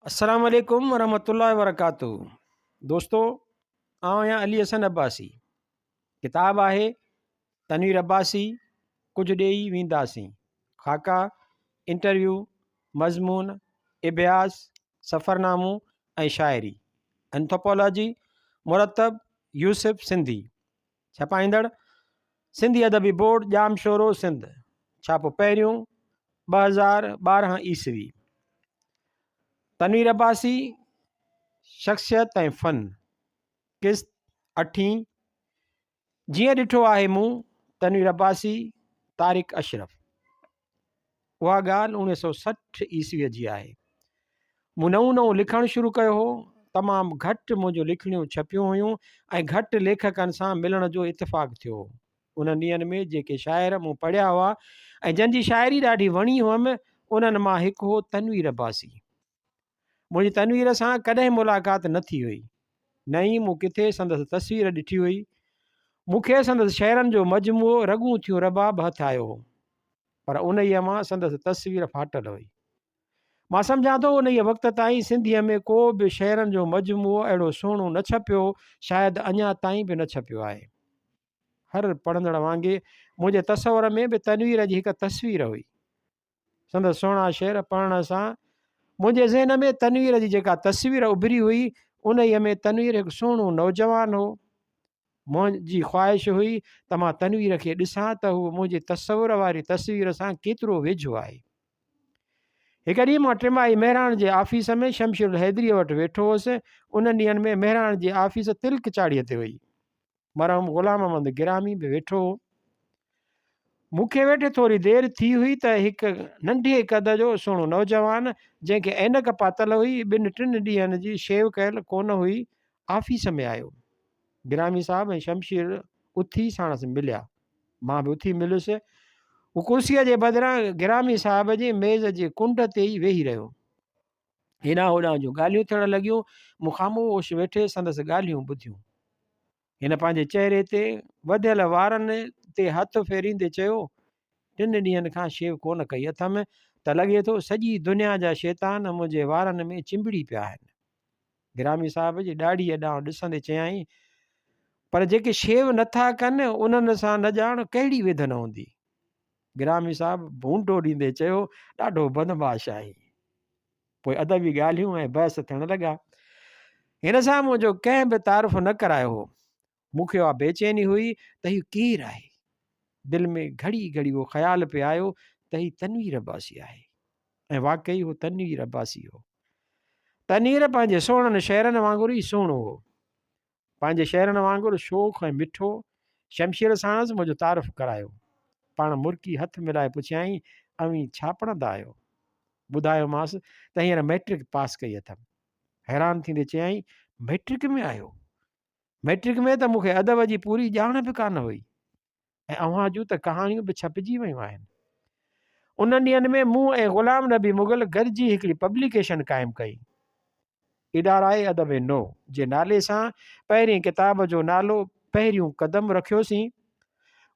السلام عليڪم ورحمة الله وبرڪاته دوستو آئون آهيان علي حسن عباسي ڪتاب آهي تنوير عباسي ڪجهه ڏيئي وينداسين خاڪا انٽرويو مضمون اڀياس سفرنامو ۽ شاعري انٿوپولاجي مرتب يوسف سنڌي ڇپائيندڙ، سنڌي ادبي بورڊ ڄامشورو سنڌ، ڇاپو پهريون، 2012 عيسوي. تنوير عباسي، شخصيت ۽ فن، قسط اٺين، جيئن ڏٺو آهي مون، تنوير عباسي، طارق اشرف. اها ڳالهه 1960 عيسويء جي آهي. مون نئون نئون لکڻ شروع ڪيو هو. تمام گهٽ منهنجون لکڻيون ڇپيون هيون ۽ گهٽ ليکڪن سان ملڻ جو اتفاق ٿيو هو. انهن ڏينهن ۾ جيڪي شاعر مون پڙهيا هئا ۽ جن جي شاعري ڏاڍي وڻي هئم، انهن مان هڪ هو تنوير عباسي. منهنجي تنوير سان ڪڏهن ملاقات نه ٿي هئي، نه ئي مون ڪٿي سندس تصوير ڏٺي هئي. مون کي سندس شعرن جو مجموعو رڳون ٿيون رباب هٿ آيو هو. پر انهيء مان سندس تصوير ڦاٽل هئي. مان سمجهان ٿو انهيء وقت تائين سنڌيء ۾ ڪو به شعرن جو مجموعو اهڙو سهڻو نه ڇپيو هو، شايد اڃا تائين به نه ڇپيو آهي. هر پڙهندڙ وانگي منهنجي تصور ۾ به تنوير جي هڪ تصوير هئي. سندس سهڻا شعر پڙهڻ سان منهنجي ذهن ۾ تنوير جي جيڪا تصوير اڀري هئي، انهيء ۾ تنوير هڪ سهڻو نوجوان هو. منهنجي خواهش هئي ته مان تنوير کي ڏسان ته هو منهنجي تصور واري تصوير سان ڪيترو ويجهو آهي. هڪ ڏينهن مان ٽماهي مهراڻ جي آفيس ۾ شمشير الحيدريء وٽ ويٺو هوس. انهن ڏينهن ۾ مهراڻ جي آفيس تلڪ چاڙهيء تي هئي. مرحوم غلام محمد گرامي به ويٺو هو. مون کي ويٺي ٿوري دير ٿي هئي ته هڪ ننڍي قد جو سهڻو نوجوان، جنهن کي عينڪ پاتل هئي، ٻن ٽن ڏينهن جي شيو ڪيل ڪونه هئي، آفيس ۾ آيو. گرامي صاحب ۽ شمشير اٿي ساڻس مليا. مان به اٿي مليس. هو ڪرسيء جي بدران گرامي صاحب جي ميز جي ڪنڊ تي ئي ويهي رهيو. هيڏانهن هوڏانهن جون ڳالهيون ٿيڻ لڳيون. مون خاموش ويٺي سندس ڳالهيون ٻڌيون. هن پنهنجي چهري تي وڌيل وارن تي هٿ ڦيريندي چيو، ٽن ڏينهن کان شيو ڪونه ڪئي اٿم ته لڳي ٿو سڄي دنيا جا شيطان منهنجي وارن ۾ چنبڙي پيا آهن. گرامي صاحب جي ڏاڙهيء ڏانهن ڏسندي چيائين، پر جيڪي شيو نٿا ڪن انهن سان نه ڄاڻ ڪهڙي ويڌن هوندي. گرامي صاحب ڀونڊو ڏيندي چيو، ڏاڍو بدمعاش آهين. پوء ادبي ڳالهيون ۽ بحث ٿيڻ لڳا. هن سان منهنجو ڪنهن به تعارف نه ڪرايو هو. مون کي اها بيچيني هئي ته هي ڪير آهي؟ دل ۾ گهڙي گهڙي اهو خيال پئي آيو ته هي تنوير عباسي آهي ۽ واقعي هو تنوير عباسي هو. تنوير پنهنجي سهڻن شعرن وانگر ئي سهڻو هو. پنهنجي شعرن وانگر شوخ ۽ مٺو، شمشير ساڻس منهنجو تعارف ڪرايو. پاڻ مرڪي هٿ ملائي پڇيائين، اوهين ڇا پڙهندا آهيو؟ ٻڌايومانس ته هينئر مئٽرڪ پاس ڪئي اٿم. حيران ٿيندي چيائين، مئٽرڪ ۾ آهيو؟ مئٽرڪ ۾ ته مون کي ادب جي پوري ڄاڻ به ڪانه هئي. ۽ اوهان جون ته ڪهاڻيون به ڇپجي ويون آهن. انهن ڏينهن ۾ مون ۽ غلام نبي مغل گڏجي هڪڙي پبليڪيشن قائم ڪئي. ادارائي ادب نو جي نالي سان پهرين ڪتاب جو نالو پهريون قدم رکيوسين.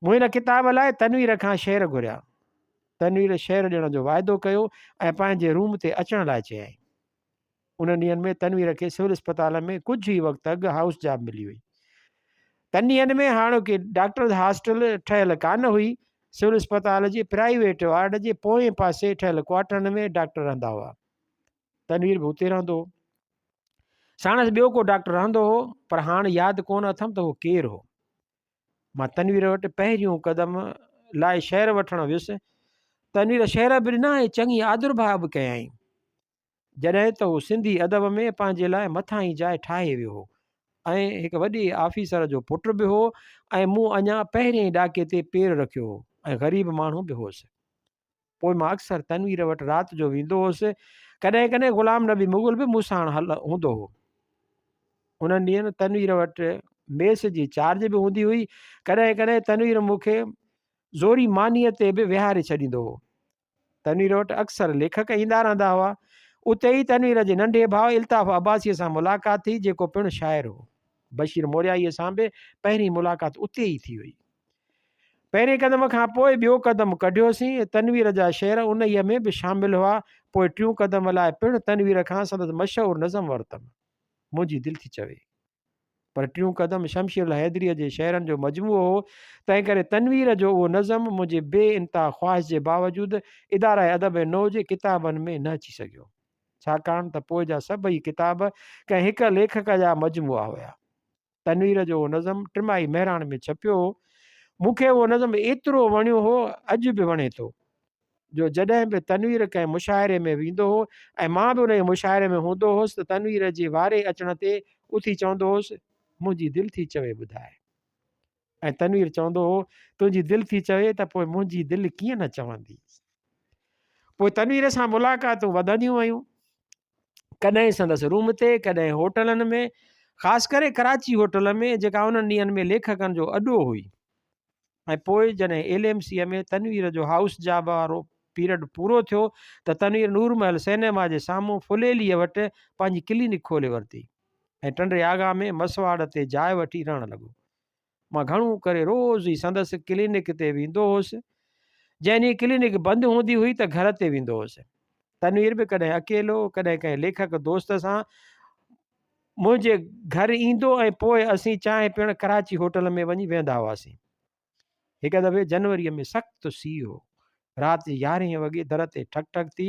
مون ان ڪتاب لاء تنوير کان شعر گهريا. تنوير شعر ڏيڻ جو واعدو ڪيو ۽ پنهنجي روم تي اچڻ لاء چيائين. انهن ڏينهن ۾ تنوير کي سول اسپتال ۾ ڪجهه ئي وقت اڳ هائوس جاب ملي هئي. تن ڏينهن ۾ هاڻوڪي ڊاڪٽرز هاسٽل ٺهيل ڪانه هئي. سول اسپتال جي پرائيويٽ وارڊ جي پوئين پاسي ٺهيل ڪوارٽرن ۾ ڊاڪٽر رهندا هئا. تنوير به اتي رهندو هو. ساڻس ٻيو ڪو ڊاڪٽر رهندو هو، پر هاڻ ياد ڪونه اٿم ته هو ڪير هو. مان تنوير وٽ پهريون قدم لاء شعر وٺڻ ويس. تنوير شعر به ڏنا ۽ چڱي آدرڀاء به ڪيائين. جڏهن ته هو سنڌي ادب ۾ پنهنجي لاء مٿاهين جاء ٺاهي ويو هو ۽ هڪ وڏي آفيسر جو پٽ به هو ۽ مون اڃا پهرئين ڏاڪي تي پير رکيو هو ۽ غريب ماڻهو به هوس. پوء مان اڪثر تنوير وٽ رات جو ويندو هوس. ڪڏهن ڪڏهن غلام نبي مغل به مون ساڻ هوندو هو. انهن ڏينهن تنوير وٽ ميس جي چارج به هوندي هئي. ڪڏهن ڪڏهن تنوير مون کي زوري مانيء تي به ويهاري ڇڏيندو هو. تنوير وٽ اڪثر ليکڪ ايندا رهندا هئا. اتي ئي تنوير جي ننڍي ڀاء الطاف عباسيء سان ملاقات ٿي، جيڪو پڻ شاعر هو. بشير موريائيء سان به پهرين ملاقات اتي ئي ٿي هئي. پهرين قدم کان پوء ٻيو قدم ڪڍيوسين. تنوير جا شعر انهيء ۾ به شامل هئا. پوء ٽيون قدم لاء پڻ تنوير کان سندس مشهور نظم ورتم. منهنجي دل ٿي چوي. پر ٽيون قدم شمشير الحيدريء جي شعرن جو مجموعو هو، تنهنڪري تنوير جو اهو نظم منهنجي بي انتها خواهش جي باوجود اداره ادب نو جي ڪتابن ۾ نه اچي سگهيو. ڇاڪاڻ ته پوء جا سڀئي ڪتاب ڪنهن هڪ ليکڪ جا مجموعا هيا. تنوير جو اهو نظم ٽماهي مهراڻ ۾ ڇپيو هو. مون کي اهو نظم ايترو وڻيو هو، اڄ به وڻي ٿو، جو جڏهن به تنوير ڪنهن مشاعري ۾ ويندو هو ۽ مان به انهيء مشاعري ۾ هوندو هوس ته تنوير جي واري اچڻ تي اٿي چوندو هوس، منهنجي دل ٿي چوي ٻڌاء. ۽ تنوير چوندو هو، تنهنجي دل ٿي چوي ته پوء منهنجي دل ڪيئن نه چوندي. پوء تنوير سان ملاقاتون وڌنديون ويون. ڪڏهن سندس روم تي، ڪڏهن هوٽلن ۾، خاص ڪري ڪراچي هوٽل ۾ جيڪا انهن ڏينهن ۾ ليکڪن جو اڏو هئي. ۽ پوء جڏهن ايل ايم سيء ۾ تنوير جو هائوس جاب وارو پيرڊ پورو ٿيو ته تنوير نور محل سئنيما جي سامهون ڦليليء وٽ پنهنجي ڪلينڪ کولي ورتي ۽ ٽنڊي آغا ۾ مسواڙ تي جاء وٺي رهڻ لڳو. مان گهڻو ڪري روز ئي سندس ڪلينڪ تي ويندو هوس. جنهن ڏينهن ڪلينڪ بند هوندي هئي ته گهر تي ويندو هوس. تنوير به ڪڏهن اڪيلو، ڪڏهن ڪنهن ليکڪ دوست سان منهنجي گهر ايندو ۽ پوء اسين چانهه پيئڻ ڪراچي هوٽل ۾ وڃي ويهندا هئاسين. هڪ دفعي جنوريء ۾ سخت سيء هو. رات جي يارهين وڳي در تي ٺڪ ٺڪ ٿي.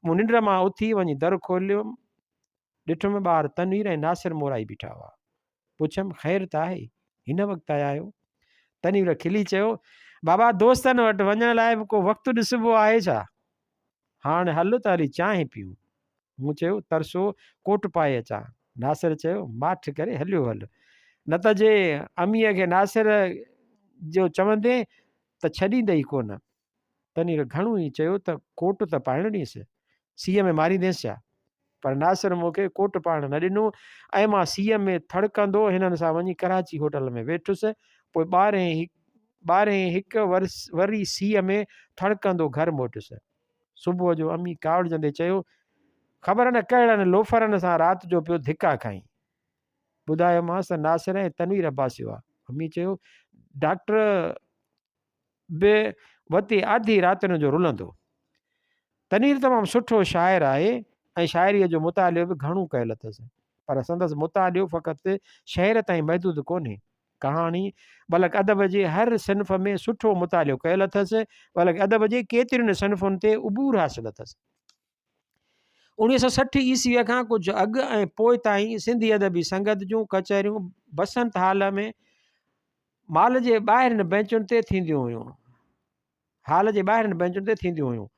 مون ننڊ مان اٿي وڃي در کوليم. ڏٺم ٻاهر تنوير ۽ ناصر مورائي بيٺا هئا. پڇيم، خير ته آهي؟ هن وقت آيا آهيو؟ تنوير کلي چيو، بابا دوستن وٽ وڃڻ لاء به ڪو وقت ڏسبو آهي ڇا؟ هاڻ هل ته هلي چانهه پيئون. مون چيو، ترسو ڪوٽ پائي اچان. ناصر چيو، ماٺ ڪري هليو هل، نه ته جي اميء کي ناصر جو چوندين ته ڇڏيندئي ڪونه. تنوير گهڻو ئي چيو ته ڪوٽ ته پائڻ ڏينس، سيء ۾ ماريندينس ڇا؟ پر ناصر مون کي ڪوٽ پائڻ نه ڏنو ۽ مان سيء ۾ ٿڙڪندو هنن سان وڃي ڪراچي هوٽل ۾ ويٺس. پوء ٻارهين هڪ وري سيء ۾ ٿڙڪندو گهر موٽيس. صبح جو امي ڪاوڙجندي چيو، خبر نه ڪهڙن لوفرن سان رات جو پيو ڌڪا کائين. ٻڌايومانس ته ناصر ۽ تنوير عباسي هئا. امي چيو، ڊاڪٽر به وتي آڌي راتين جو رلندو. تنوير تمام سٺو شاعر آهي ۽ شاعريء جو مطالعو به گهڻو ڪيل اٿس. پر سندس مطالعو فقط شعر تائين محدود ڪونهي. ڪهاڻي بلڪ ادب جي هر صنف ۾ سٺو مطالعو ڪيل اٿس، بلڪ ادب جي ڪيترين صنفن تي عبور حاصل اٿس. 1960 عيسويء کان ڪجهه اڳ ۽ پوء تائين سنڌي ادبي سنگت جون ڪچهريون بسنت هال ۾ مال جي ٻاهرين بئنچن تي ٿينديون هيون. هال جي ٻاهرين بئنچن تي ٿينديون هيون.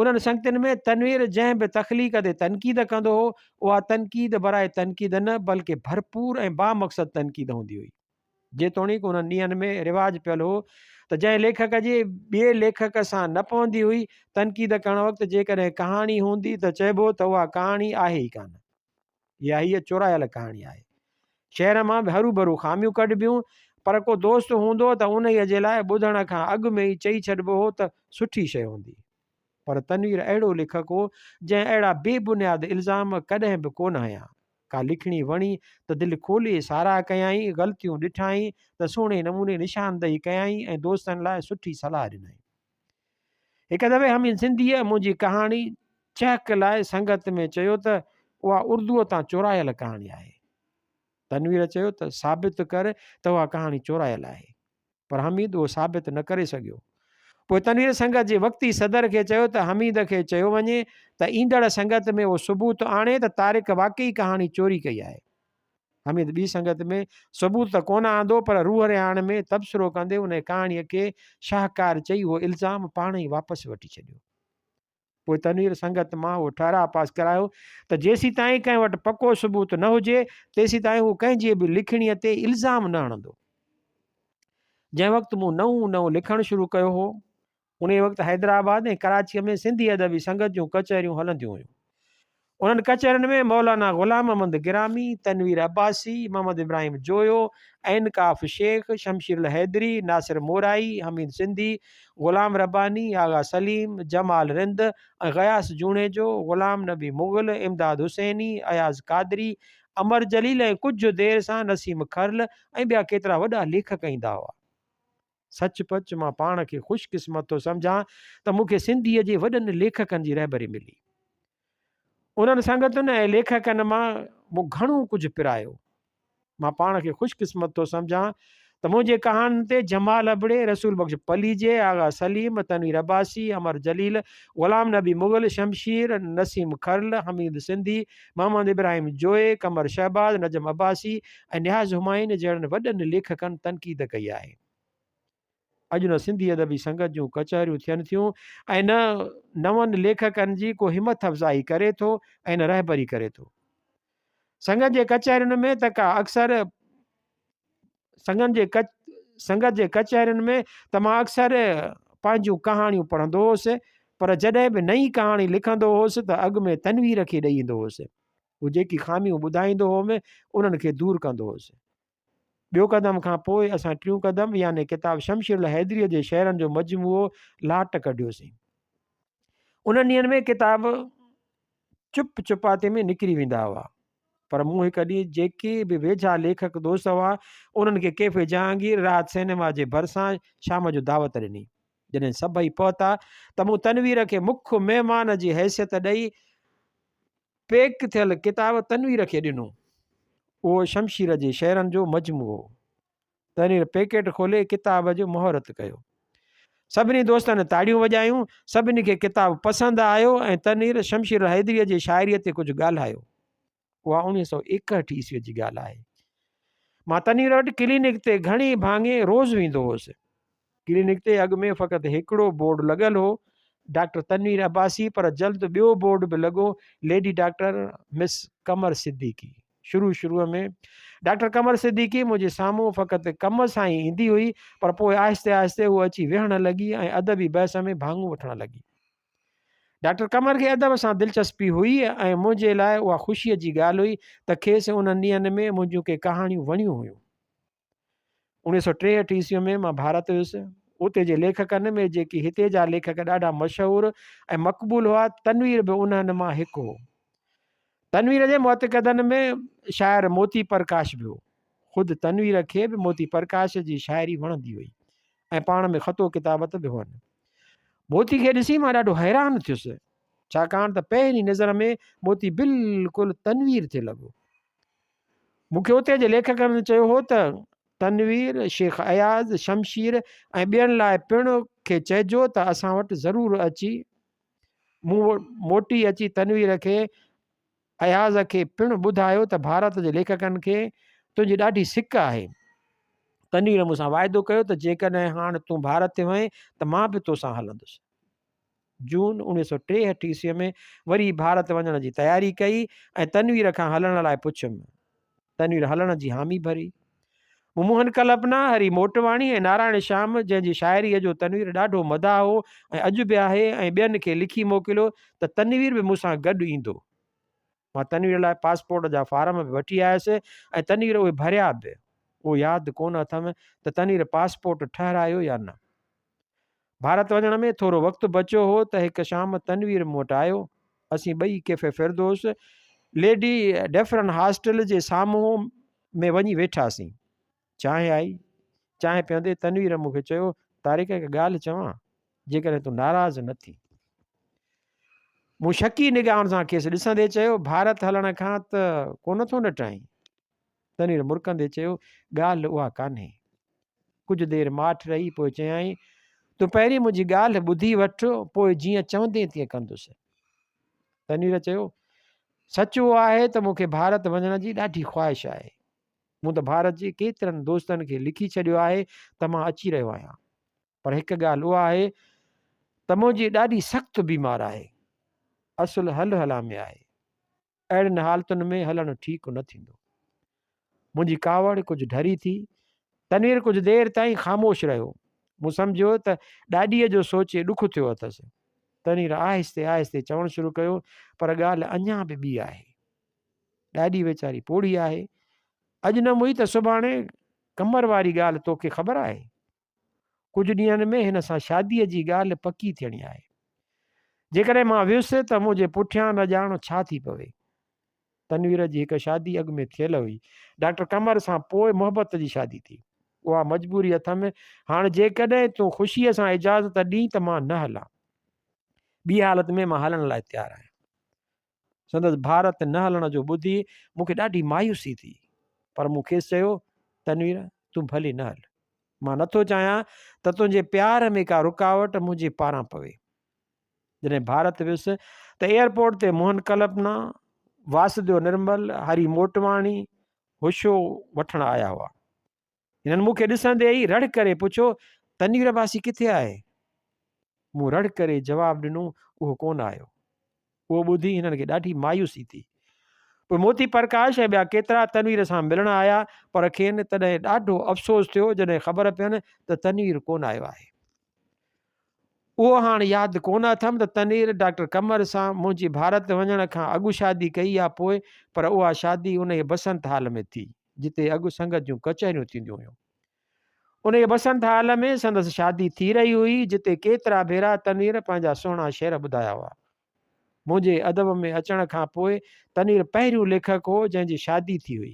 انهن سنگتين ۾ تنوير جنهن به تخليق تي تنقيد ڪندو هو، اها تنقيد براء تنقيد نه بلڪه ڀرپور ۽ بامقصد تنقيد هوندي هئي. جيتوڻيڪ انهن ڏينهن ۾ رواج پيل هو ته جنهن ليکڪ جي ٻئي ليکڪ سان نه پوندي هئي، تنقيد ڪرڻ وقت جيڪڏهن ڪهاڻي هوندي ته چئبو ته اها ڪهاڻي آهي ئي ڪانه. يا هيء چورايل ڪهاڻي آهي. شعر مان به هروڀرو خاميون ڪڍبيون، پر ڪو دوست هوندو ته انهيء جي لاء ٻڌڻ کان اڳ ۾ ئي چئي ڇڏبو هو ته سٺي شيء هوندي. پر تنوير اهڙو ليکڪ هو، جنهن اهڙا بي بنياد الزام ڪڏهن به ڪونه هنيا. ڪا لکڻي وڻي ته دل کولي ساراهه ڪيائين، غلطيون ڏٺائين ته سهڻي نموني نشاندهي ڪيائين ۽ دوستن لاء سٺي صلاح ڏنائين. هڪ دفعي حميد سنڌيء منهنجي ڪهاڻي چهڪ لاء سنگت ۾ چيو ته اها اردوء تان چورايل ڪهاڻي آهي. تنوير چيو ته ثابت ڪر ته اها ڪهاڻي چورايل آهي. پر حميد اهو ثابت نه ڪري سگهيو. پوء تنوير سنگت جي وقتي صدر کي چيو ته حميد کي چيو وڃي ته ايندڙ سنگت ۾ اهو ثبوت آڻي ته طارق واقعي ڪهاڻي چوري ڪئي آهي. حميد ٻي سنگت ۾ ثبوت ته ڪونه آندو پر روح رهاڻ ۾ تبصرو ڪندي انهيء ڪهاڻيء کي شاهڪار چئي اهو الزام پاڻ ئي واپس وٺي ڇڏيو. پوء تنوير سنگت مان اهو ٺهراء پاس ڪرايو ته جيسيتائين ڪنهن وٽ پڪو ثبوت نه هجي تيسيتائين هو ڪنهن جي به لکڻيء تي الزام نه هڻندو. جنهن وقت مون نئون نئون لکڻ شروع ڪيو هو، انهيء وقت حيدرآباد ۽ ڪراچيء ۾ سنڌي ادبي سنگت جون ڪچهريون هلنديون هيون. انهن ڪچهرين ۾ مولانا غلام محمد گرامي، تنوير عباسي، محمد ابراهيم جويو، عين ڪاف شيخ، شمشير الحيدري، ناصر مورائي، حميد سنڌي، غلام رباني، آغا سليم، جمال رند ۽ غياث جوڻيجو، غلام نبي مغل، امداد حسيني، اياز قادري، امر جليل ۽ ڪجهه دير سان نسيم کرل ۽ ٻيا ڪيترا وڏا ليکڪ ايندا هئا. سچ پچ مان پاڻ کي خوش قسمت ٿو سمجهان ته مون کي سنڌيء جي وڏن ليکڪن جي رهبري ملي. انهن سنگتن ۽ ليکڪن مان مون گهڻو ڪجهه پرايو. مان پاڻ کي خوش قسمت ٿو سمجهان ته منهنجي ڪهاڻين تي جمال ابڙي، رسول بخش پليجي، آغا سليم، تنوير عباسي، امر جليل، غلام نبي مغل، شمشير، نسيم کرل، حميد سنڌي، محمد ابراهيم جويي، قمر شهباز، نجم عباسي ۽ نياز همايون جهڙن وڏن ليکڪن تنقيد ڪئي آهي. اڄ نه سنڌي ادبي سنگت جون ڪچهريون ٿين ٿيون ۽ نه نون ليکڪن جي ڪو همٿ افزائي ڪري ٿو ۽ نه رهبري ڪري ٿو. سنگت جي ڪچهرين ۾ ته ڪا اڪثر سنگن جي سنگت جي ڪچهرين ۾ ته مان اڪثر پنهنجون ڪهاڻيون پڙهندو هوس پر جڏهن به نئين ڪهاڻي لکندو هوس ته اڳ ۾ تنوير کي ڏئي ايندو هوس. هو جيڪي خاميون ٻڌائيندو هوم انهن کي دور ڪندو هوس. ٻيو قدم کان پوء اسان ٽيون قدم يعني ڪتاب شمشير الحيدريء جي شعرن جو مجموعو لاٽ ڪڍيوسين. انهن ڏينهن ۾ ڪتاب چپ چپاتي ۾ نڪري ويندا هئا. پر مون هڪ ڏينهن جيڪي به ويجها ليکڪ دوست هئا، انهن کي ڪيفي جهانگير راحت سئنيما جي ڀرسان شام جو دعوت ڏني. جڏهن سڀئي پهتا ته مون تنوير کي مک مهمان جي حيثيت ڏئي پيڪ ٿيل ڪتاب تنوير کي ڏنو. اهو شمشير جي شعرن جو مجموعو هو. تنوير پيڪيٽ کولي ڪتاب جو مهورت ڪيو. سڀني دوستن تاڙيون وڄايون. سڀني کي ڪتاب پسند آيو ۽ تنوير شمشير الحيدريء جي شاعريء تي ڪجهه ڳالهايو. اها 1961 عيسويء جي ڳالهه آهي. مان تنوير وٽ ڪلينڪ تي گهڻي ڀاڱي روز ويندو هوس. ڪلينڪ تي اڳ ۾ فقط هڪڙو بورڊ لڳل هو، ڊاڪٽر تنوير عباسي، پر جلد ٻيو بورڊ به لڳو، ليڊي ڊاڪٽر مس قمر صديقي. شروع شروع ۾ ڊاڪٽر قمر صديقي منهنجي سامهون فقط ڪم سان ئي ايندي هئي، پر پوء آهستي آهستي هوء اچي ويهڻ لڳي ۽ ادبي بحث ۾ ڀاڱو وٺڻ لڳي. ڊاڪٽر قمر کي ادب سان دلچسپي هئي ۽ منهنجي لاء اها خوشيء جي ڳالهه هئي ته کيس انهن ڏينهن ۾ منهنجون ڪي ڪهاڻيون وڻيون هيون. 1963 عيسويء ۾ مان ڀارت ويس. اتي جي ليکڪن ۾ جيڪي هتي جا ليکڪ ڏاڍا مشهور ۽ مقبول هئا، تنوير به انهن مان هڪ هو. تنوير جي معتقدن ۾ شاعر موتي پرڪاش به هو. خود تنوير کي به موتي پرڪاش جي شاعري وڻندي هئي ۽ پاڻ ۾ خط و ڪتابت به هئن. موتي کي ڏسي مان ڏاڍو حيران ٿيس، ڇاڪاڻ ته پهرين نظر ۾ موتي بلڪل تنوير ٿي لڳو. مون کي اتي جي ليکڪن چيو هو ته تنوير، شيخ اياز، شمشير ۽ ٻين لاء پڻ کي چئجو ته اسان وٽ ضرور اچي. مون موٽي اچي تنوير کي اياز کي پڻ ٻڌايو ته ڀارت جي ليکڪن کي تنهنجي ڏاڍي سڪ آهي. تنوير مون سان واعدو ڪيو ته جيڪڏهن هاڻ تون ڀارت تي وئين ته مان به توسان هلندس. جون 1963 عيسويء ۾ وري ڀارت وڃڻ جي تياري ڪئي ۽ تنوير کان هلڻ لاء پڇيم. تنوير هلڻ جي حامي ڀري. مون موهن ڪلپنا، هري موٽواڻي ۽ نارائڻ شيام، جنهن جي شاعريء جو تنوير ڏاڍو مداح هو ۽ اڄ به آهي، ۽ ٻين کي لکي موڪليو ته تنوير به مون سان گڏ ايندو. مان تنوير لاء پاسپورٽ جا فارم به وٺي آيس ۽ تنوير اهي ڀريا به. اهو ياد ڪونه اٿم ته تنوير پاسپورٽ ٺهرايو يا نه. ڀارت وڃڻ ۾ ٿورو وقت بچيو هو ته هڪ شام تنوير مون وٽ آيو. اسين ٻئي cafe Firdous, lady Dufferin hostel جي سامهون، ۾ وڃي ويٺاسين. چانهه آئي. چانهه پيئندي تنوير مون کي چيو، طارق هڪ ڳالهه چوان، جيڪڏهن تون ناراض نه ٿين. مون شڪي نگاهن سان کيس ڏسندي چيو، ڀارت هلڻ کان ته ڪونه ٿو نٽائين؟ تنوير مرڪندي چيو، ڳالهه اها ڪانهي. ڪجهه دير ماٺ رهي پوء چيائين، تون پهرين منهنجي ڳالهه ٻڌي وٺ، پوء جيئن چوندين تيئن ڪندس. تنوير چيو، سچ اهو آهي ته مون کي ڀارت وڃڻ جي ڏاڍي خواهش آهي. مون ته ڀارت جي ڪيترن دوستن کي لکي ڇڏيو آهي ته مان اچي رهيو آهيان. پر هڪ ڳالهه اها آهي ته منهنجي ڏاڏي سخت بيمار آهي. اصل هل هلان ۾ آهي. اهڙين حالتن ۾ هلڻ ٺيڪ نه ٿيندو. منهنجي ڪاوڙ ڪجهه ڍري ٿي. تنوير ڪجهه دير تائين خاموش رهيو. مون سمجهيو ته ڏاڏيء جو سوچي ڏک ٿيو اٿس. تنوير آهستي آهستي چوڻ شروع ڪيو، پر ڳالهه اڃا به ٻي آهي. ڏاڏي ويچاري پوڙهي آهي. اڄ نه موئي ته سڀاڻي قمر واري ڳالهه توکي خبر آهي؟ ڪجهه ڏينهن ۾ هن سان شاديء جي ڳالهه پڪي ٿيڻي آهي. جيڪڏهن مان ويس ته منهنجي پٺيان نه ڄاڻ ڇا ٿي پوي. تنوير جي هڪ شادي اڳ ۾ ٿيل هئي. ڊاڪٽر قمر سان پوء محبت جي شادي ٿي. اها مجبوري اٿم. هاڻ جيڪڏهن تون خوشيء سان اجازت ڏين ته مان نه هلان. ٻي حالت ۾ مان هلڻ لاء تيار آهيان. سندس ڀارت نه هلڻ جو ٻڌي مون کي ڏاڍي مايوسي ٿي. پر مون کيس چيو، تنوير، تون ڀلي نه هل. مان نٿو چاهيان ته تنهنجي پيار ۾ ڪا رڪاوٽ منهنجي پاران پوي. جڏهن ڀارت ويس ته ايئرپورٽ تي موهن ڪلپنا، واسديو نرمل، هري موٽواڻي، هشو وٺڻ آيا هئا. هنن مون کي ڏسندي ئي رڙ ڪري پڇيو، تنوير عباسي ڪٿي آهي؟ مون رڙ ڪري جواب ڏنو، اهو ڪونه آيو. اهو ٻڌي هنن کي ڏاڍي مايوسي ٿي. پوء موتي پرڪاش ۽ ٻيا ڪيترا تنوير سان ملڻ آيا، پر کين تڏهن ڏاڍو افسوس ٿيو جڏهن خبر پين ته تنوير ڪونه آيو آهي. اهو هاڻ ياد ڪونه اٿم ته تنوير ڊاڪٽر قمر سان منهنجي ڀارت وڃڻ کان اڳ شادي ڪئي يا پوء، پر اها شادي انهيء بسنت هال ۾ ٿي، جتي اڳ سنگت جون ڪچهريون ٿينديون هيون. انهيء بسنت هال ۾ سندس شادي ٿي رهي هئي، جتي ڪيترا ڀيرا تنوير پنهنجا سهڻا شعر ٻڌايا هئا. منهنجي ادب ۾ اچڻ کان پوء تنوير پهريون ليکڪ هو، جنهن جي شادي ٿي هئي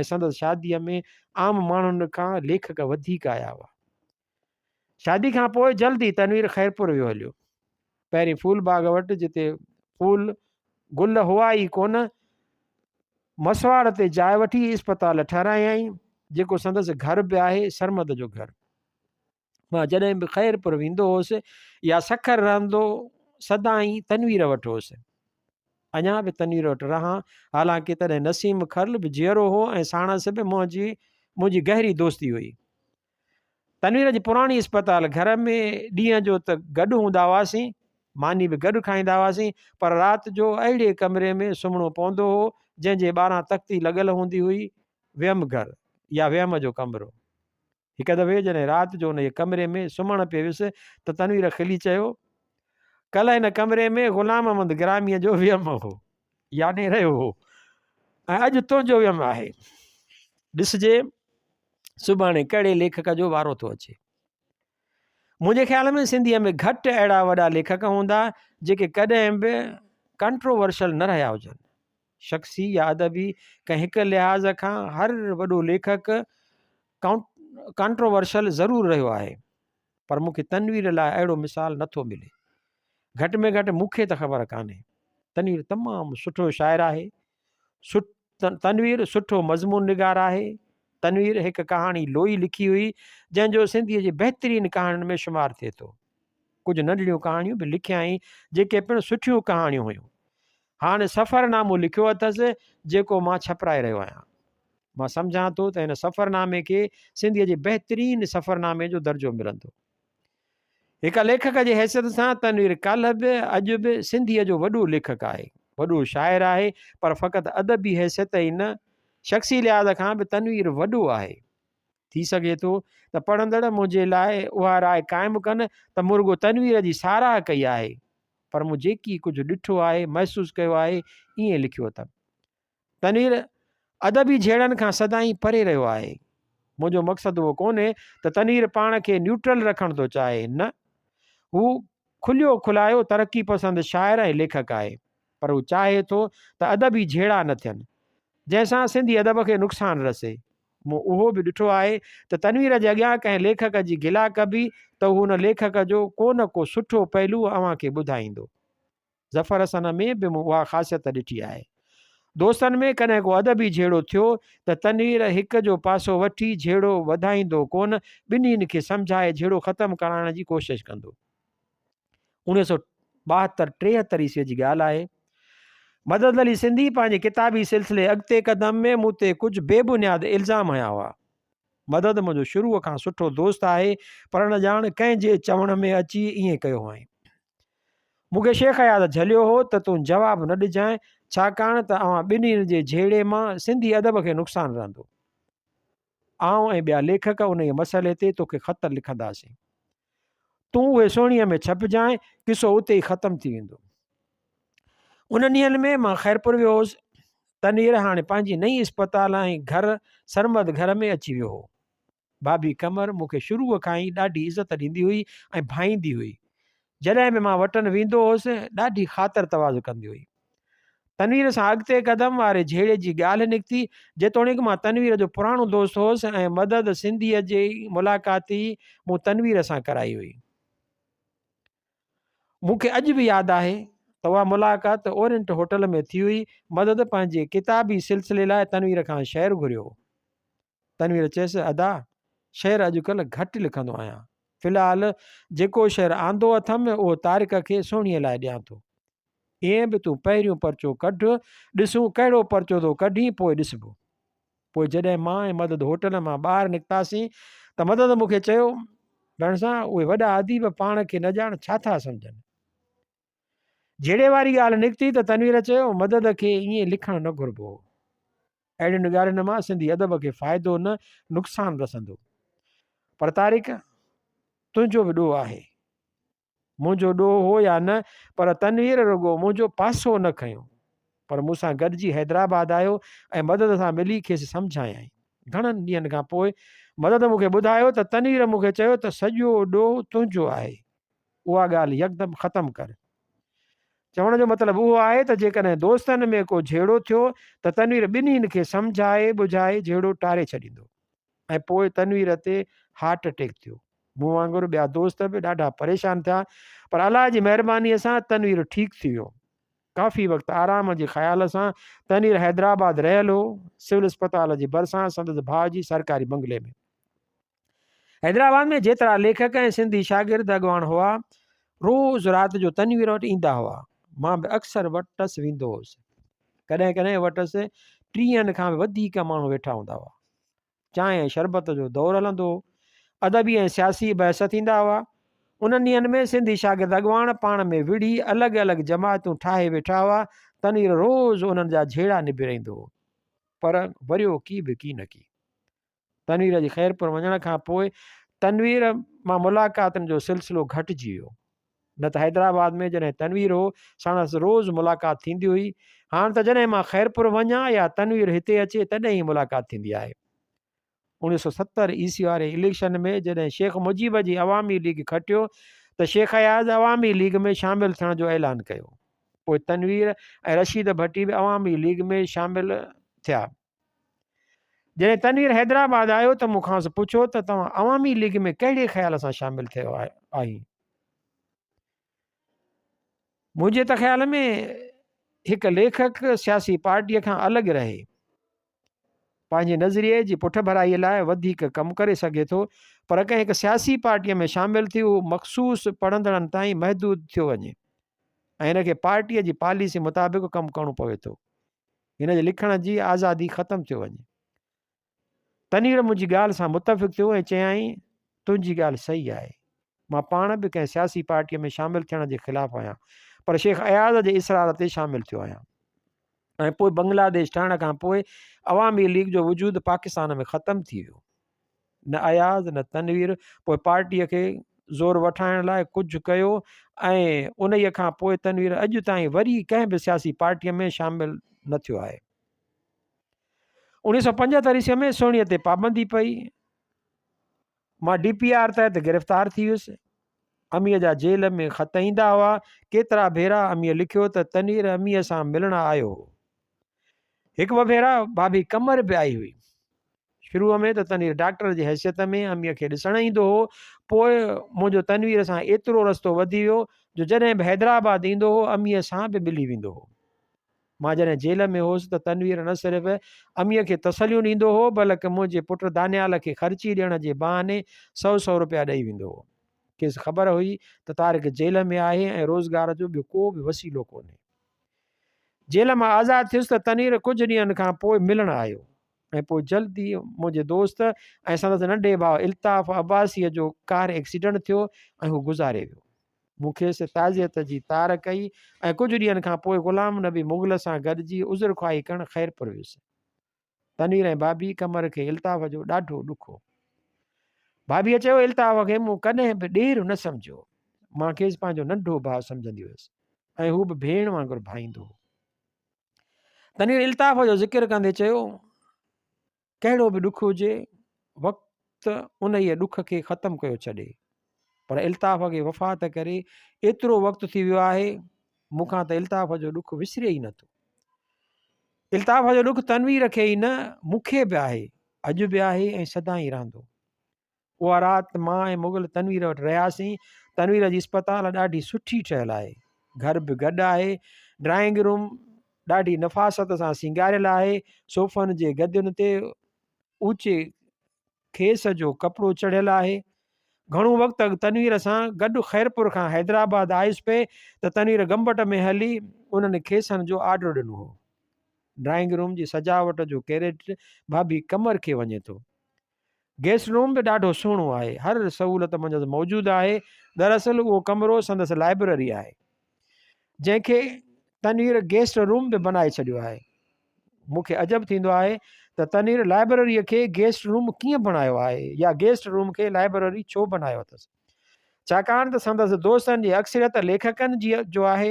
۽ سندس شاديء ۾ عام ماڻهن کان ليکڪ وڌيڪ آيا هئا. شادي کان پوء جلد ئي تنوير خيرپور ويو هليو. پهرين ڦول باغ وٽ جتي ڦول گل هئا ئي ڪونه، مسواڙ تي جاء وٺي اسپتال ٺهرايائين، جيڪو سندس گهر به آهي، سرمد جو گهر. مان جڏهن به خيرپور ويندو هوس يا سکر رهندو سدائين تنوير وٽ هوس. اڃا به تنوير وٽ رهان، حالانڪه تڏهن نسيم کرل به جيئرو هو ۽ ساڻس به منهنجي منهنجي گهري دوستي هئي. تنوير جي پراڻي اسپتال گهر ۾ ڏينهن جو ته گڏ هوندا هئاسين، ماني به گڏ کائيندا هئاسين، پر رات جو اهڙي ڪمري ۾ سمهڻو پوندو هو، جنهن جي ٻاهران تختي لڳل هوندي هئي، ويم گهر يا ويم جو ڪمرو. هڪ دفعي جڏهن رات جو انهيء ڪمري ۾ سمهڻ پئي ويس ته تنوير کلي چيو، ڪلهه هن ڪمري ۾ غلام احمد گراميء جو ويم هو، يعني رهيو هو ۽ اڄ تنهنجو ويم آهي. ڏسجي سڀاڻي ڪهڙي ليکڪ جو وارو ٿو اچي. منهنجي خيال ۾ سنڌيء ۾ گهٽ اهڙا وڏا ليکڪ هوندا جيڪي ڪڏهن به ڪنٽروورشل نه رهيا هجن. شخصي يا ادبي ڪنهن هڪ لحاظ کان هر وڏو ليکڪ ڪنٽروورشل ضرور رهيو آهي. پر مون کي تنوير لاء اهڙو مثال نه ٿو ملي. گهٽ ۾ گهٽ مون کي ته خبر ڪانهي. تنوير تمام سٺو شاعر آهي. تنوير سٺو مضمون نگار آهي. تنوير هڪ ڪهاڻي لوئي لکي هئي، جنهن جو سنڌيء جي بهترين ڪهاڻين ۾ شمار ٿئي ٿو. ڪجهه ننڍڙيون ڪهاڻيون به لکيائين، جيڪي پڻ سٺيون ڪهاڻيون هيون. هاڻ سفرنامو لکيو اٿس، جيڪو مان ڇپرائي رهيو آهيان. مان سمجهان ٿو ته هن سفرنامي کي سنڌيء جي بهترين سفرنامي جو درجو ملندو. هڪ ليکڪ جي حيثيت سان تنوير ڪالهه به اڄ به سنڌيء جو وڏو ليکڪ آهي، وڏو شاعر آهي، پر فقط ادبي حيثيت ئي نه، شخصي لحاظ کان به تنوير وڏو آهي. ٿي سگهي ٿو ته پڙهندڙ منهنجي لاء اها راء قائم ڪن ته مون رڳو تنوير جي ساراهه ڪئي آهي، پر مون جيڪي ڪجهه ڏٺو آهي، محسوس ڪيو آهي، ائين لکيو اٿم. تنوير ادبي جهيڙن کان سدائين پري رهيو آهي. منهنجو مقصد اهو ڪونهي ته تنوير پاڻ کي نيوٽرل رکڻ ٿو چاهي، نه. هو کليو کلايو ترقي پسند شاعر ۽ ليکڪ آهي، پر هو چاهي ٿو ته ادبي جهيڙا نه ٿين، جنهن سان سنڌي ادب کي نقصان رسي. مون اهو به ڏٺو آهي ته تنوير جي اڳيان ڪنهن ليکڪ جي گلا ڪبي ته هو ان ليکڪ جو ڪو نه ڪو سٺو پهلو اوهان کي ٻڌائيندو. ظفر حسن ۾ به مون اها خاصيت ڏٺي آهي. دوستن ۾ ڪڏهن ڪو ادبي جهيڙو ٿيو ته تنوير هڪ جو پاسو وٺي جهيڙو وڌائيندو ڪونه، ٻنهين کي سمجهائي جهيڙو ختم ڪرائڻ جي ڪوشش ڪندو. اوڻيهه سو ٻاهتر ٽيهتر عيسويء جي ڳالهه آهي. مدد علي سنڌي پنهنجي ڪتابي سلسلي اڳتي قدم ۾ مون تي ڪجهه بي بنياد الزام هنيا هئا. مدد منهنجو شروع کان سٺو دوست آهي پر نه ڄاڻ ڪنهن جي چوڻ ۾ اچي ائين ڪيو هئائين. مون کي شيخ اياز جهليو هو ته تون جواب نه ڏجانء ڇاڪاڻ ته اوهان ٻنهين جي جهيڙي مان سنڌي ادب کي نقصان رهندو. آئون ۽ ٻيا ليکڪ انهيء مسئلي تي توکي خط لکنداسين. تون اهي سهڻيء ۾ ڇپجانء، قصو اتي ئي ختم ٿي ويندو. انهن ڏينهن ۾ مان خيرپور ويو هوس. تنوير هاڻي پنهنجي نئين اسپتال ۽ گهر سرمد گهر ۾ اچي ويو هو. ڀاڀي قمر مون کي شروع کان ئي ڏاڍي عزت ڏيندي هئي ۽ ڀائيندي هئي. جڏهن به مان وٽن ويندو هوس، ڏاڍي خاطر تواضع ڪندي هئي. تنوير سان اڳتي قدم واري جهيڙي جي ڳالهه نڪتي. جيتوڻيڪ مان تنوير جو پراڻو دوست هوس ۽ مدد سنڌيء جي ملاقات ئي مون تنوير سان ڪرائي هئي. مون کي اڄ به ياد آهي ته اها ملاقات اورينٽ هوٽل ۾ ٿي هئي. مدد پنهنجي ڪتابي سلسلي لاء تنوير کان شعر گهريو هو. تنوير چيس، ادا! شعر اڄڪلهه گهٽ لکندو آهيان. في الحال جيڪو شعر آندو اٿم، اهو طارق کي سهڻيء لاء ڏيان ٿو. ائين به تون پهريون پرچو ڪڍ، ڏسون ڪهڙو پرچو ٿو ڪڍين، پوء ڏسبو. پوء جڏهن مان ۽ مدد هوٽل مان ٻاهر نڪتاسين ته مدد مون کي چيو، ڀيڻسان! اهي وڏا اديب پاڻ کي نه ڄاڻ ڇا ٿا سمجهن. جهيڙي واري ڳالهه نڪتي ته تنوير چيو، مدد کي ائين لکڻ نه گهربو هو. اهڙين ڳالهين مان سنڌي ادب کي فائدو نه نقصان رسندو. پر طارق! تنهنجو به ڏوهه آهي. منهنجو ڏوهه هو يا نه پر تنوير رڳو منهنجو پاسو نه کنيو پر مون سان گڏجي حيدرآباد آيو ۽ مدد سان ملي کيس سمجهايائين. گهڻن ڏينهن کان پوء مدد مون کي ٻڌايو ته تنوير مون کي چيو ته سڄو ڏوهه تنهنجو آهي. اها ڳالهه يڪدم ختم ڪر. چوڻ جو مطلب اهو آهي ته جيڪڏهن دوستن ۾ ڪو جهيڙو ٿيو ته تنوير ٻنهين کي سمجهائي ٻجهائي جهيڙو ٽاري ڇڏيندو ۽ پوء تنوير تي هارٽ اٽيڪ ٿيو. مون وانگر ٻيا دوست به ڏاڍا پريشان ٿيا پر الله جي مهربانيء سان تنوير ٺيڪ ٿي ويو. ڪافي وقت آرام جي خيال سان تنوير حيدرآباد رهيل هو، سول اسپتال جي ڀرسان سندس ڀاء جي سرڪاري بنگلي ۾. حيدرآباد ۾ جيترا ليکڪ ۽ سنڌي شاگرد اڳواڻ هئا، روز رات جو تنوير وٽ ايندا هئا. مان به اڪثر وٽس ويندو هوس. ڪڏهن ڪڏهن وٽس ٽيهن کان به وڌيڪ ماڻهو ويٺا هوندا هئا. چانهه ۽ شربت جو دور هلندو هو. ادبي ۽ سياسي بحث ٿيندا هئا. انهن ڏينهن ۾ سنڌي شاگرد اڳواڻ پاڻ ۾ وڙهي الڳ الڳ جماعتون ٺاهي ويٺا هئا. تنوير روز انهن جا جهيڙا نبيرائيندو هو. پر وريو ڪي به ڪينڪي. تنوير جي خيرپور وڃڻ کان پوء تنوير مان ملاقاتن جو سلسلو گهٽجي ويو. نه ته حيدرآباد ۾ جڏهن تنوير هو، ساڻس روز ملاقات ٿيندي هئي. هاڻ ته جڏهن مان خيرپور وڃان يا تنوير هتي اچي تڏهن ئي ملاقات ٿيندي آهي. 1970 عيسوي واري اليڪشن ۾ جڏهن شيخ مجيب جي عوامي ليگ کٽيو ته شيخ اياز عوامي ليگ ۾ شامل ٿيڻ جو اعلان ڪيو. پوء تنوير ۽ رشيد ڀٽي به عوامي ليگ ۾ شامل ٿيا. جڏهن تنوير حيدرآباد آيو ته مون کانئس پڇيو ته توهان عوامي ليگ ۾ ڪهڙي خيال سان شامل ٿيو آهين؟ منهنجي ته خيال ۾ هڪ ليکڪ سياسي پارٽيء کان الڳ رهي پنهنجي نظريي جي پٺڀرائيء لاء وڌيڪ ڪم ڪري سگهي ٿو پر ڪنهن هڪ سياسي پارٽيء ۾ شامل ٿي اهو مخصوص پڙهندڙن تائين محدود ٿيو وڃي ۽ هن کي پارٽيء جي پاليسي مطابق ڪم ڪرڻو پوي ٿو. هن جي لکڻ جي آزادي ختم ٿيو وڃي. تنوير منهنجي ڳالهه سان متفق ٿيو ۽ چيائين، تنهنجي ڳالهه صحيح آهي. مان پاڻ به ڪنهن سياسي پارٽيء ۾ شامل ٿيڻ جي خلاف آهيان، پر شيخ اياز جي اصرار تي شامل ٿيو آهيان. ۽ پوء بنگلاديش ٺهڻ کان پوء عوامي ليگ جو وجود پاڪستان ۾ ختم ٿي ويو. نه اياز نه تنوير پوء پارٽيء کي زور وٺائڻ لاء ڪجهه ڪيو ۽ انهيء کان پوء تنوير اڄ تائين وري ڪنهن به سياسي پارٽيء ۾ شامل نه ٿيو آهي. 1975 عيسويء ۾ سهڻيء تي پابندي پئي. مان ڊي پي آر تحت گرفتار ٿي ويس. اميء جا جيل ۾ خط ايندا هئا. ڪيترا ڀيرا اميء لکيو ته تنوير اميء سان ملڻ آيو هو. هڪ ٻه ڀيرا ڀاڀي قمر به آئي هئي. شروع ۾ ته تنوير ڊاڪٽر جي حيثيت ۾ اميء کي ڏسڻ ايندو هو، پوء منهنجو تنوير سان ايترو رستو وڌي ويو جو جڏهن به حيدرآباد ايندو هو، اميء سان به ملي ويندو هو. مان جڏهن جيل ۾ هوس ته تنوير نه صرف اميء کي تسليون ڏيندو هو، بلڪ منهنجي پٽ دانيال کي خرچي ڏيڻ جي بهاني سئو سئو روپيا ڏئي ويندو هو. کيس خبر هئي ته طارق جيل ۾ آهي ۽ روزگار جو ٻيو ڪو به وسيلو ڪونهي. جيل مان آزاد ٿيس ته تنوير ڪجهه ڏينهن کان پوء ملڻ آيو. ۽ پوء جلد ئي منهنجي دوست ۽ سندس ننڍي ڀاء الطاف عباسيء جو ڪار ايڪسيڊنٽ ٿيو ۽ هو گذاري ويو. مون کيس تعزيت جي تار ڪئي ۽ ڪجهه ڏينهن کان پوء غلام نبي مغل سان گڏجي عذرخواهي ڪرڻ خيرپور ويس. تنوير ۽ ڀاڀي قمر کي الطاف جو ڏاڍو ڏک هو. ڀاڀيء چيو، الطاف کي مون ڪڏهن به ڏير نه سمجهيو. مان کيس پنهنجو ننڍو ڀاء سمجهندي هيس ۽ هو به ڀيڻ وانگر ڀائيندو هو. تنوير الطاف جو ذڪر ڪندي چيو، ڪهڙو به ڏک هجي، وقت انهيء ڏک کي ختم ڪيو ڇڏي. پر الطاف کي وفات ڪري ايترو وقت ٿي ويو آهي، مون کان ته الطاف جو ڏک وسري ئي نٿو. الطاف جو ڏک تنوير کي ئي نه مون کي به آهي، اڄ به آهي ۽ سدائين رهندو. اها رات مان ۽ مغل تنوير وٽ رهياسين. تنوير جي اسپتال ڏاڍي سٺي ٺهيل آهي. گهر به گڏ آهي. ڊرائنگ روم ڏاڍي نفاست سان سينگاريل آهي. صوفن جي گدين تي اوچي کيس جو ڪپڙو چڙهيل آهي. گهڻو وقت اڳ تنوير سان گڏ خيرپور کان حيدرآباد آيس پئي ته تنوير گمبٽ ۾ هلي انهن کيسن جو آرڊر ڏنو هو. ڊرائنگ روم جي سجاوٽ جو ڪريڊٽ ڀاڀي قمر کي وڃي ٿو. گيسٽ روم به ڏاڍو سهڻو آهي. هر سهولت منجهس موجود آهي. دراصل اهو ڪمرو سندس لائبرري آهي. جنهن کي تنوير گيسٽ روم به بنائي ڇڏيو آهي. مون کي عجب ٿيندو آهي ته تنوير لائبرريء کي گيسٽ روم ڪيئن بڻايو آهي يا گيسٽ روم کي لائبرري ڇو بنايو اٿس. ڇاڪاڻ ته سندس دوستن جي اڪثريت ليکڪن جي جو آهي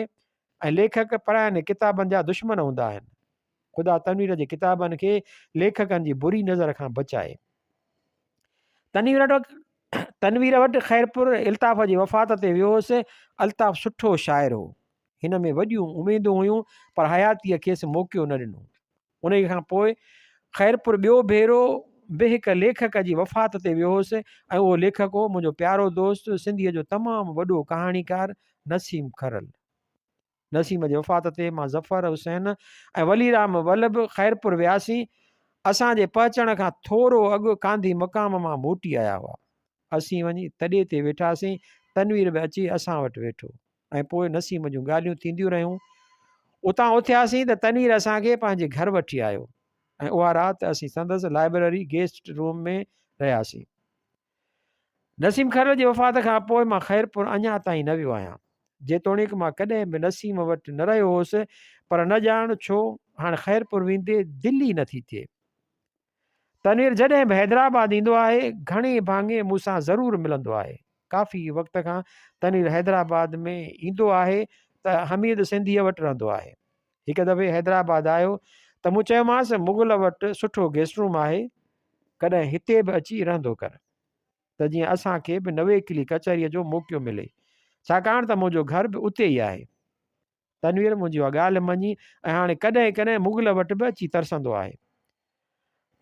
۽ ليکڪ پراين ڪتابن جا دشمن هوندا آهن. خدا تنوير جي ڪتابن کي ليکڪن جي بري نظر کان بچائي. تنوير وٽ خيرپور الطاف جي وفات تي ويو هوس. الطاف سٺو شاعر هو. هن ۾ وڏيون اميدون هيون پر حياتيء کيس موقعو نه ڏنو. انهيء کان پوء خيرپور ٻيو ڀيرو به هڪ ليکڪ جي وفات تي ويو هوس ۽ اهو ليکڪ هو منهنجو پيارو دوست سنڌيء جو تمام وڏو ڪهاڻيڪار نسيم کرل. نسيم جي وفات تي مان ظفر حسين ۽ ولي رام ولڀ خيرپور وياسين. اسان جي پهچڻ کان ٿورو اڳ ڪانڌي مقام مان موٽي آيا هئا. اسين وڃي تڏي تي ويٺاسين. تنوير به اچي اسان وٽ ويٺو ۽ پوء نسيم جون ڳالهيون ٿينديون رهيون. اتان اٿياسين ته تنوير اسان کي پنهنجي گهر وٺي آيو ۽ اها رات اسين سندس لائبرري گيسٽ روم ۾ رهياسين. نسيم کرل جي وفات کان پوء مان خيرپور اڃا تائين نه ويو آهيان. جيتوڻيڪ مان ڪڏهن به نسيم وٽ نه رهيو هوس، پر نه ڄاڻ ڇو هاڻ خيرپور ويندي دل ئي نٿي ٿئي. تنوير جڏهن به حيدرآباد ايندو آهي، گهڻي ڀاڱي مون سان ضرور ملندو آهي. ڪافي وقت کان تنوير حيدرآباد ۾ ايندو آهي ته حميد سنڌيء وٽ رهندو آهي. هڪ دفعي حيدرآباد آيو ته مون چيومانس، مغل وٽ سٺو گيسٽ روم آهي، ڪڏهن هتي به اچي رهندو ڪر ته جيئن اسان کي به نويڪلي ڪچهريء جو موقعو ملي، ڇاڪاڻ ته منهنجو گهر به اتي ئي آهي. تنوير منهنجي اها ڳالهه مڃي ۽ هاڻي ڪڏهن ڪڏهن مغل وٽ به اچي ترسندو آهي.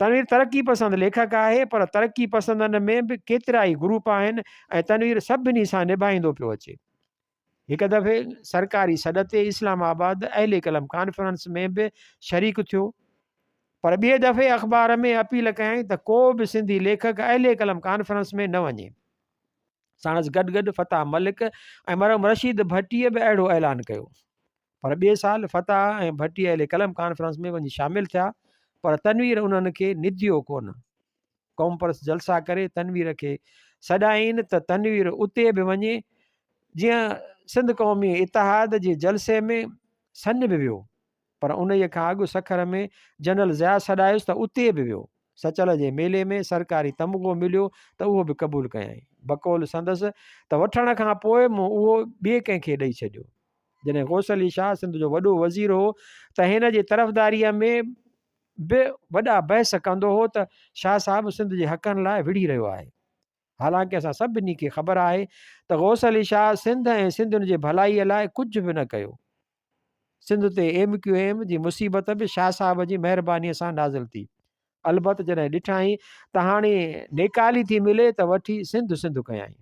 تنوير ترقي پسند ليکڪ آهي، پر ترقي پسندن ۾ به ڪيترائي گروپ آهن ۽ تنوير سڀني سان نڀائيندو پيو اچي. هڪ دفعي سرڪاري سڏ تي اسلام آباد اهل قلم ڪانفرنس ۾ به شريڪ ٿيو پر ٻئي دفعي اخبار ۾ اپيل ڪيائين ته ڪو به سنڌي ليکڪ اهل قلم ڪانفرنس ۾ نه وڃي. ساڻس گڏ گڏ فتاح ملڪ ۽ مرحوم رشيد ڀٽيء به اهڙو اعلان ڪيو. پر ٻئي سال فتاح ۽ ڀٽي اهل قلم ڪانفرنس ۾ وڃي شامل ٿيا پر تنوير انهن کي نديو ڪونه. قومپرست جلسا ڪري تنوير کي سڏائين ته تنوير اتي به وڃي جيئن سنڌ قومي اتحاد جي جلسي ۾ سن به ويو پر انهيء کان اڳ سکر ۾ جنرل ضياء سڏايس ته اتي به ويو. سچل جي ميلي ۾ سرڪاري تمغو مليو ته اهو به قبول ڪيائين. بقول سندس ته وٺڻ کان پوء مون اهو ٻئي ڪنهن کي ڏئي ڇڏيو. جڏهن غوث علي شاهه سنڌ جو وڏو وزير هو ته هن جي طرفداريء ۾ به وڏا بحث ڪندو هو ته شاهه صاحب سنڌ جي حقن لاء وڙهي رهيو آهي. حالانڪه اسان سڀني کي خبر آهي ته غوث علي شاهه سنڌ ۽ سنڌين جي ڀلائيء لاء ڪجهه به نه ڪيو. سنڌ تي ايم ڪيو ايم جي مصيبت به شاهه صاحب جي مهربانيء سان نازل ٿي. البت جڏهن ڏٺائين ته هاڻي نيڪالي ٿي ملي ته وٺي سنڌ سنڌ ڪيائين.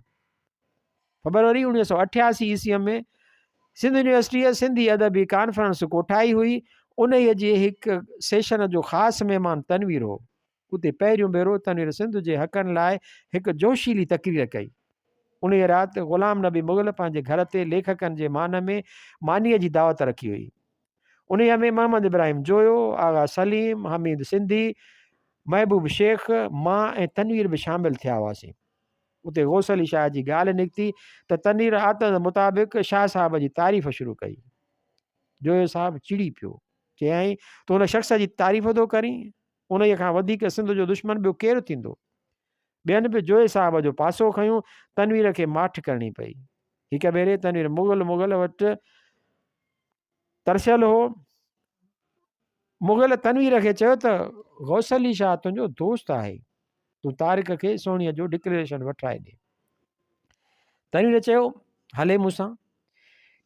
فبروري 1988 عيسويء ۾ سنڌ يونيورسٽيء سنڌي ادبي ڪانفرنس ڪوٺائي هئي. انهيء جي هڪ سيشن جو خاص مهمان تنوير هو. اتي پهريون ڀيرو تنوير سنڌ جي حقن لاء هڪ جوشيلي تقرير ڪئي. انهيء رات غلام نبي مغل پنهنجي گهر تي ليکڪن جي مان ۾ مانيء جي دعوت رکي هئي. انهيء ۾ محمد ابراهيم جويو، آغا سليم، حميد سنڌي، محبوب شيخ، مان ۽ تنوير به شامل ٿيا هئاسين. اتي غوث علي شاهه جي ڳالهه نڪتي ته تنوير عادت مطابق شاهه صاحب جي تعريف شروع ڪئي. جويو صاحب چڙي پيو. چيائين، تون هن شخص جي تعريف ٿو ڪرين؟ انهيء کان وڌيڪ سنڌ جو دشمن ٻيو ڪير ٿيندو؟ ٻين به جويي صاحب جو پاسو کنيو، تنوير کي ماٺ ڪرڻي پئي. هڪ ڀيري تنوير مغل مغل وٽ ترسيل هو. مغل تنوير کي چيو ته غوث علي شاهه تنهنجو دوست آهي، تون طارق کي سهڻيء جو ڊڪليريشن وٺرائي ڏي. تنوير چيو، هلي مون سان.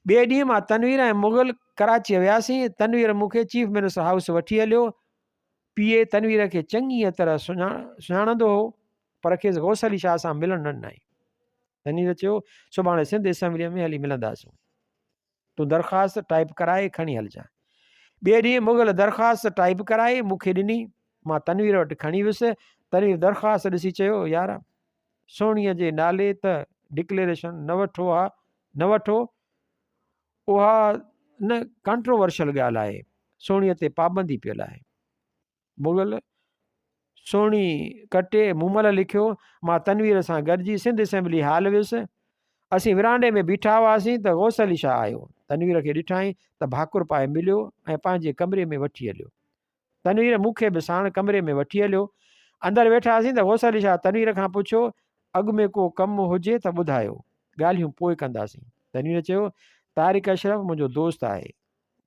ٻئي ڏينهن مان تنوير ۽ مغل ڪراچيء وياسين. تنوير مون کي چيف منسٽر هائوس وٺي هليو. پي اي تنوير کي چڱيء طرح سڃاڻندو هو، پر کيس غوث علي شاهه سان ملڻ نه ڏنائين. تنوير چيو، سڀاڻي سنڌ اسيمبليء ۾ هلي ملنداسون. تون درخواست ٽائيپ ڪرائي کڻي هلجان. ٻئي ڏينهن مغل درخواست ٽائيپ ڪرائي مون کي ڏني. مان تنوير وٽ کڻي ويس. تنوير درخواست ڏسي چيو، يار! سهڻيء جي نالي ته ڊڪليريشن نه وٺو ها نه وٺو. اها نه ڪانٽروورشل ڳالهه آهي. سهڻيء تي پابندي پيل آهي. مغل سهڻي ڪٽي مومل لکيو، مان تنوير سان گڏجي سنڌ اسيمبلي هال ويس. اسين ورانڊي ۾ بيٺا هئاسين ته غوث علي شاهه آيو. تنوير کي ڏٺائين ته ڀاڪر پائي مليو ۽ پنهنجي ڪمري ۾ وٺي هليو. تنوير مون کي به ساڻ ڪمري ۾ وٺي هليو. اندر ويٺاسين ته غوث علي شاهه تنوير کان پڇيو، اڳ ۾ ڪو ڪم هجي ته ٻڌايو، ڳالهيون پوء ڪنداسين. تنوير چيو، طارق اشرف منهنجو دوست آهي.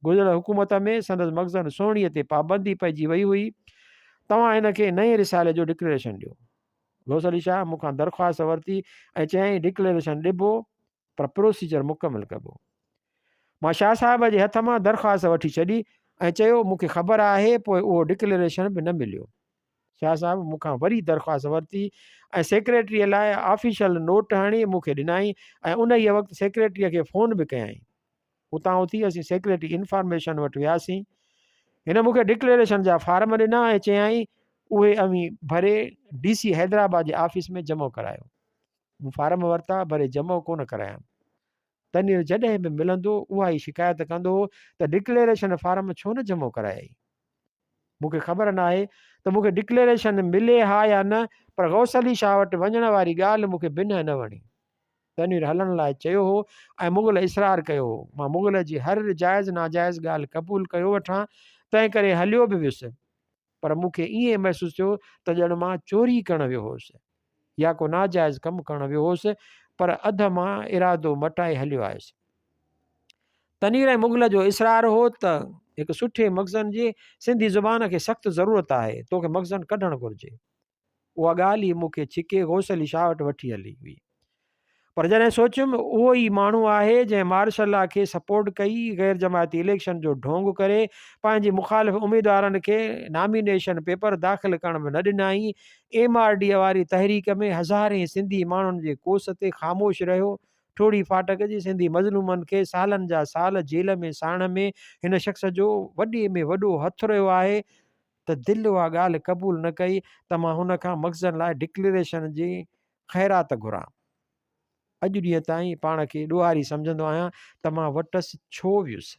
گذريل حڪومت ۾ سندس مخزن سهڻيء تي پابندي پئجي وئي هئي، توهان هن کي نئين رسالي جو ڊڪليريشن ڏيو. غوث علي شاهه مون کان درخواست ورتي ۽ چيائين ڊڪليريشن ڏبو پر پروسيجر مڪمل ڪبو. مان شاهه صاحب جي هٿ مان درخواست وٺي ڇڏي ۽ چيو مون کي خبر آهي پوء اهو ڊڪليريشن به نه مليو. شاهه صاحب مون کان وري درخواست ورتي ۽ سيڪريٽريء لاء آفيشل نوٽ هڻي مون کي ڏنائين ۽ انهيء وقت سيڪريٽريء کي فون به ڪيائين. اتان اٿي اسين سيڪريٽري انفارميشن وٽ وياسين. هن مون کي ڊڪليريشن جا فارم ڏنا ۽ چيائين اهي اوهين ڀري ڊي سي حيدرآباد جي آفيس ۾ جمع ڪرايو. مون فارم ورتا ڀري جمع ڪونه ڪرايم. تنوير جڏهن به ملندو اها ئي شڪايت ڪندو هو ته ڊڪليريشن فارم ڇو نه جمع ڪرايائي. مون کي خبر ناهي ته مون کي ڊڪليريشن ملي ها يا نه پر غوث علي شاهه وٽ وڃڻ واري ڳالهه مون کي بنهه نه وڻي. تنوير هلڻ لاء چيو هو ۽ مغل اصرار ڪيو هو. مان مغل جي هر جائز ناجائز ڳالهه قبول ڪيو وٺان، تنهن ڪري هليو به ويس. پر مون کي ائين محسوس ٿيو ته ڄڻ مان چوري ڪرڻ ويو هوس يا ڪو ناجائز ڪم ڪرڻ ويو هوس، پر اڌ مان ارادو مٽائي هليو آيس. تنوير ۽ مغل جو اصرار هو ته هڪ سٺي مخزن جي سنڌي زبان کي سخت ضرورت آهي، توکي مخزن ڪڍڻ گهرجي. اها ڳالهه ئي مون کي ڇڪي غوث علي شاهه وٽ وٺي هلي هئي. پر جڏهن سوچيم اهو ئي ماڻهو آهي جنهن مارشل لا کي سپورٽ ڪئي، غير جماعتي اليڪشن جو ڍونگ ڪري پنهنجي مخالف اميدوارن کي نامينيشن پيپر داخل ڪرڻ به نه ڏنائين، ايم آر ڊي واري تحريڪ ۾ هزارين سنڌي ماڻهن جي ڪوس تي خاموش رهيو، ٺوڙهي ڦاٽڪ جي سنڌي مظلومن کي سالن جا سال جيل ۾ ساڙڻ ۾ هن شخص جو وڏي ۾ وڏو هٿ رهيو آهي ته دل اها ڳالهه قبول نه ڪئي ته مان هن کان مخزن لاء ڊڪليريشن جي خيرات گهران. اڄ ڏينهن تائين پاڻ کي ڏوهاري سمجهندو آهيان ته مان وٽس ڇو ويس.